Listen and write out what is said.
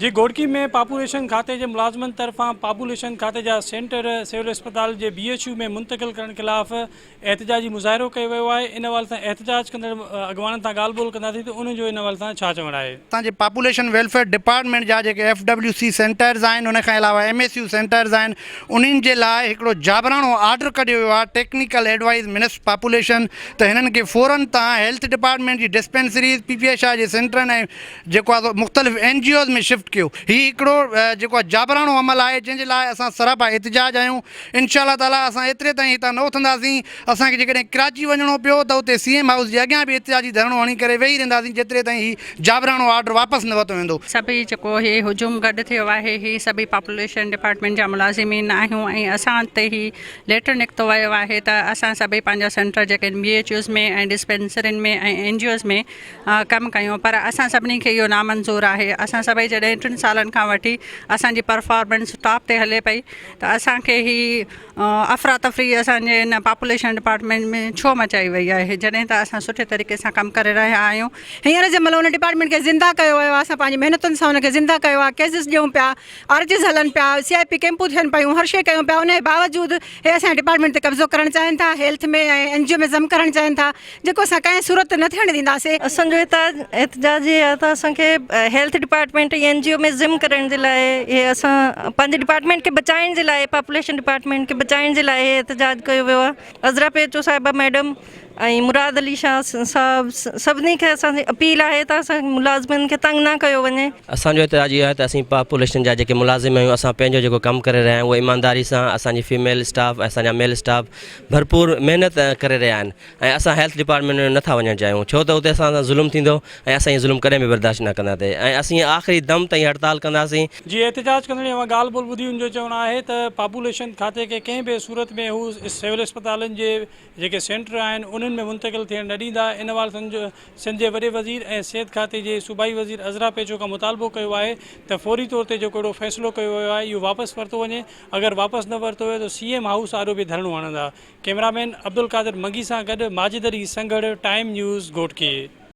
جي گهوٽڪي ۾ پاپوليشن کاتي جي ملازمن طرفان پاپوليشن کاتي جا سينٽر سول اسپتال جي بي ايڇ يو ۾ منتقل ڪرڻ خلاف احتجاجي مظاهرو ڪيو ويو آهي ان حوالي سان احتجاج ڪندڙ اڳواڻن سان ڳالهه ٻولهه ڪنداسين ته انهن جو ان حوالي سان ڇا چوڻ آهي. اسان جي پاپوليشن ويلفيئر ڊپارٽمينٽ جا جيڪي ايف ڊبليو سي سينٽرز آهن ان کان علاوه ايم ايس يو سينٽرز آهن انهن جي لاء هڪڙو جابراڻو آرڊر ڪڍيو ويو آهي ٽيڪنيڪل ايڊوائيز منسٽ پاپوليشن ته هنن کي فورن تان هيلٿ ڊپارٽمينٽ جي dispensaries P P H I جي سينٽرن ۽ جيڪو آهي سو مختلف اين جي اوز ۾ شفٽ ڪيو. هي هڪڙو جيڪو آهي جابراڻو عمل آهي جنهن جي لاء اسان سراپا احتجاج آهيون. انشاء الله تعالي اسان ايتري تائين هتان نه اٿنداسين. اسان کي جيڪڏهن ڪراچي وڃڻو پيو ته اتي سي ايم هائوس جي اڳيان به احتجاجي ڌرڻو هڻي ڪري ويهي رهنداسين جيتري تائين هي جابراڻو آرڊر واپس نه ورتو ويندو. سڀئي جيڪو هي هجوم گڏ ٿيو آهي هي سڀئي پاپوليشن ڊپارٽمينٽ جا ملازمين آهيون ۽ اسان تي هي ليٽر نڪتو ويو آهي ته اسان سڀئي پنهنجا سينٽر جيڪي B H Us ۾ ۽ ڊسپينسرين ۾ ۽ N G Os ۾ ڪم ڪيون پر اسان سڀني کي اهو نامنظور آهي اسان سڀئي جڏهن ٽن سالن کان وٺي اسان جي پرفارمنس ٽاپ تي هلي پئي ته اسان کي هي افراتفري اسان جي هن پاپوليشن ڊپارٽمينٽ ۾ ڇو مچائي وئي آهي جڏهن ته اسان سٺي طريقي سان ڪم ڪري رهيا آهيون. هينئر جنهن مهل ان ڊپارٽمينٽ کي زنده ڪيو ويو آهي اسان پنهنجي محنتن سان ان کي زنده ڪيو آهي ڪيسز ڏيون پيا آرچز هلن پيا سي آء پي ڪيمپون ٿين پيون هر شيء ڪيون پيا ان جي باوجود هي اسان جي ڊپارٽمينٽ تي قبضو ڪرڻ چاهين ٿا هيلٿ ۾ ۽ اين جي او ۾ ضم ڪرڻ چاهين ٿا جيڪو اسان ڪنهن صورت نه ٿيڻ ڏينداسين. اسان جو احتجاج هي آهي ته اسان کي هيلٿ ڊپارٽمينٽ ۽ اين جي او ۾ ضم ڪرڻ جي لاء هي اسان پنهنجي ڊپارٽمينٽ کي بچائڻ جي لاء پاپوليشن ڊپارٽمينٽ کي بچائڻ جي لاء هي احتجاج ڪيو ويو آهي عذرا پيچو صاحبه ميڊم ۽ مراد علي شاهه صاحب سڀني کي اسان جي اپيل آهي ته اسان ملازمن کي تنگ نه ڪيو وڃي. اسان جو احتجاج اهو آهي ته اسين پاپوليشن جا جيڪي ملازم آهيون اسان پنهنجو جيڪو ڪم ڪري رهيا آهيون اهو ايمانداري سان اسان جي فيميل اسٽاف ۽ اسان جا ميل اسٽاف ڀرپور محنت ڪري رهيا آهن ۽ اسان هيلٿ ڊپارٽمينٽ ۾ نٿا وڃڻ چاهيون ڇو ته اتي اسان سان ظلم ٿيندو ۽ اسان اهو ظلم ڪڏهن به برداشت نه ڪنداسين ۽ اسين آخري دم تائين هڙتال ڪنداسين. جي احتجاج ڪندڙن اوهان ڳالهه ٻولهه ٻڌي ان جو چوڻ آهي ته پاپوليشن کاتي کي ڪنهن به صورت ۾ هو سول اسپتالن جي جيڪي سينٽر آهن انهن ۾ منتقل ٿيڻ نه ڏيندا ان حوالي سان سنڌ جي وڏي وزير ۽ صحت کاتي جي صوبائي وزير عذرا پيچو کان مطالبو ڪيو آهي ته فوري طور تي جيڪو اهڙو فيصلو ڪيو ويو آهي اهو واپس ورتو وڃي اگر واپس نه ورتو ويو ته سي ايم هائوس آڏو به ڌرڻو هڻندا ڪئميرا مين عبدالقادر منگي سان گڏ ماجد علي سنگهڙ ٽائيم نيوز گهوٽڪي.